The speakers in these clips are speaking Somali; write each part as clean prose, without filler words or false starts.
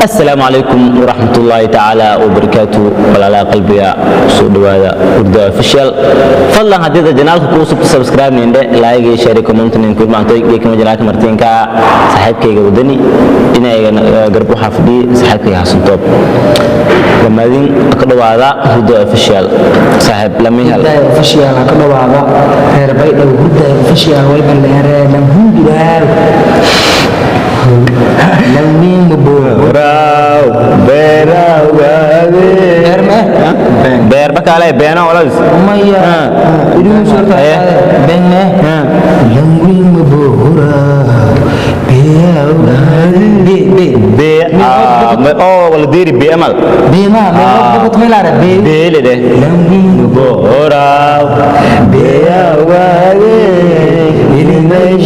Asalaamu calaykum waraxmatullaahi tacaala wabarakaatu. Walaalaha qalbiga, soo dhowaada Hurda Official. Fadlan haddii channelka kuu subta, subscribe nindhe, like iyo share, comment nin kulmaantay. Geekama channelka martiinka saaxiibkayga Wadani, dhinacayga garab waxaa fadhiyay saaxiibkayga Xasan Toob. Dhammaadin ka dhowaada Hurda Official. Saaxiib lamihal. Hurdaay Official ka dhawaada, reer Baydhabo. Hurdaay Official wayba leeree lamhunguraaw lamingbo. Beer bakaale beeno walaal. Maya, iduu sorta benne lamwingbo be be. Be oo wala deeri be amal. Be ma me meelaare be. Beele de. Lamwingbo. Boraw beyawaade inimay.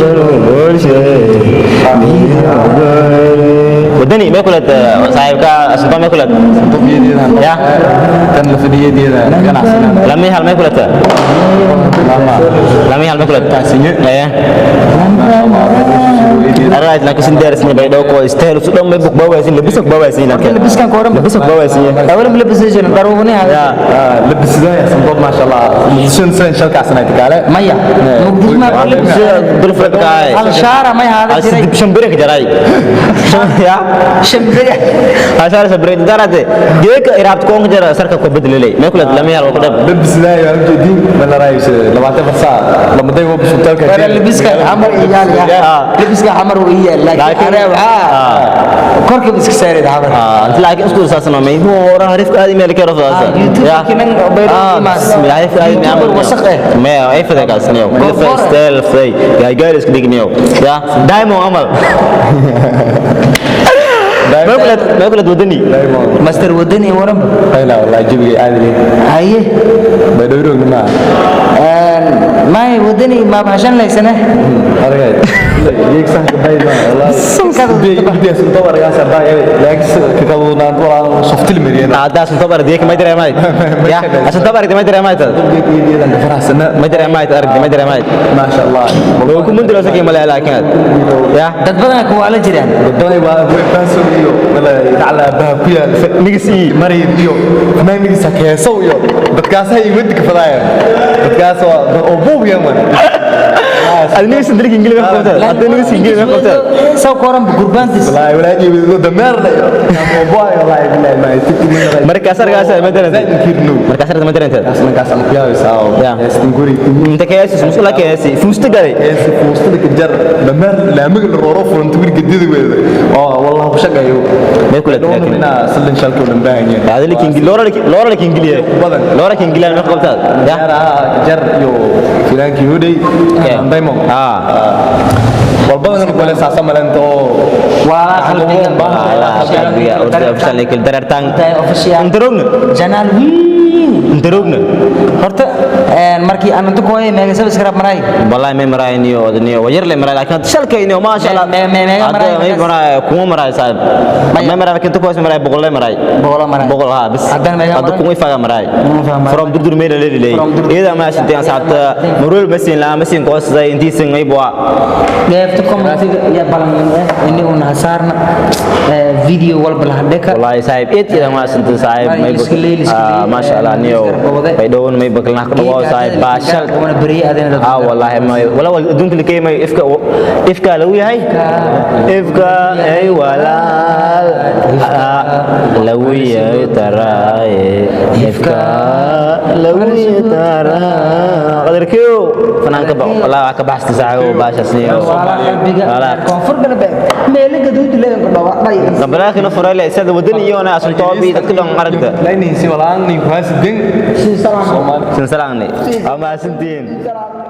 Wadani may kulad, saaxiibka asunto may kulad ya. Tan la fadhiyeedeeda ganacsana. Lami hal may kulad, lami hal may kulad. Eh, alright, laakiin sin diyaarsni bay dhowko style su dhan may buk bawaysin, labisok bawaysin, laakiin labiskan ka waran. Labisok bawaysin. Awalan labisaysan darwani. Ya. Labisada sandob, maasha Allah, Muqdisho san shalkaasna kaale. Maya, Muqdisho ma Dulfadkaay. Hal shaara may haada jiray. Shambire ka jaray ya. Shambire. Ashaara shambire darate geeka iraabta koonka jara sarka ko bedelay may kulad lami hal ko dhab. Labisada yaa ujeedin ma la raayis 24 saac lama day waa bustalka. Wala labiska xamar iyaal ya, labiska xamar uu iyaal, laakiin ana waxaa korka iska saaray xamar. Laakiin isku saasna may hore harifka aadi meel ka rafaa. YouTube kinan Bayro imaas. Bismillah, harifka aadi meel. YouTuber wasaq eh. Ma ay fada kaasniyo ilfa style fay gaay isku digniyo ya diamond amal may kulad, may kulad Wadani. Master Wadani, waran. Ayla wallahi jabiga aadi leh. Haye. Bay dhowrogna ma. May Wadani ma bahashan laysane. Aragay yeeg saxka bay ma wallahi biyo sandob argaas bay laakiin ka kadunaan wala softil mariyana. Hadda sun tabar deek may dareemay ya asun tabar may dareemay tad. Geedan faraxsana. May dareemay aragti may dareemay. Maasha Allah. Loo ku mundiro sakay malay laakiin ya. Dad badan ku wala jiraan. Badanay waa way baaso iyo wala dacla baa ku yaal nigisi maray iyo ma nigisa keesow iyo dadkaas ay wadi ka fadaayeen, dadkaas oo buub yaman. Adniga sandrik ingili ma qabtaa, hadda niga ingili ma qabtaa. Saw koran gurbaantis. Wallahi walaa iyo dameer la iyo oo boy, wallahi billahi ma tikti. Markaas argaas ma dareentay? Kirnu. Markaas argaas ma dareentay? Markaas aan ku yaabaysaa oo heestin guri. Inta keesi musula keesi fuusta galay. Heesi fuustada ka jar dameer laamiga la rooro furanta guriga dida weeda oo wallahi ku shaqeeyo. May kula laakiin ina salin shalka u baahan yahay. Hada likin loora loora kingiliye. Badan. Loora kingiliye ma qabtaa ya. Jar iyo filaankii hudhay diamond. Walbadan kale saasa malento. Waa qalbiga. Qalbiga orda official lekil darartan. Official. Intarogna. Janaal wiin. Intarogna. Horta markii aan inta kooyay meega subscribe maray? Wallahi may maray niyo odniyo wayar le maray, laakiin shalka inuu ma sha Allah. Meega maray? May maray kuma maray saaib, may maray laakiin tukoos maray 100 le maray. 100 maray. 100 ha bis. Haddana meega hadda maray? Kuma ifaga maray. Kuma ifaga maray. From durdur meel le le. From Durdur. Iyada ma shinteen saabta murul masin la masin koosay intii sin ay bua. Dheefta commentiga iyo balan ini una hasaarna video walba la hadheka. Wallahi saaib eed ida ma sinta saaib may. Iska leeyl, iska leeyl. Ma sha Allah niyo bay dhowon may bakalna ka dhawo saaib baashal. Wana beriye adina dad. Ah wallahi ma wala wal adduunka la keemay ifka ifka lagu yahay ifka ay walaal lagu yahay taraaye ifka lagu yahay taraa qadarkiyo fanaanka ba wallahi waa ka baxsta saaxiib baashasniyo. Wala qalbiga koonfur galbeed meelo gaduud leen ku dhawaaqay. Gabalaakina furale sada wadaniyoona asun toobi dadka dhan aragta. Laynaysi walaan nin ku haasidin. Si salaam. Sin salaamni ama sintiin. Salaam.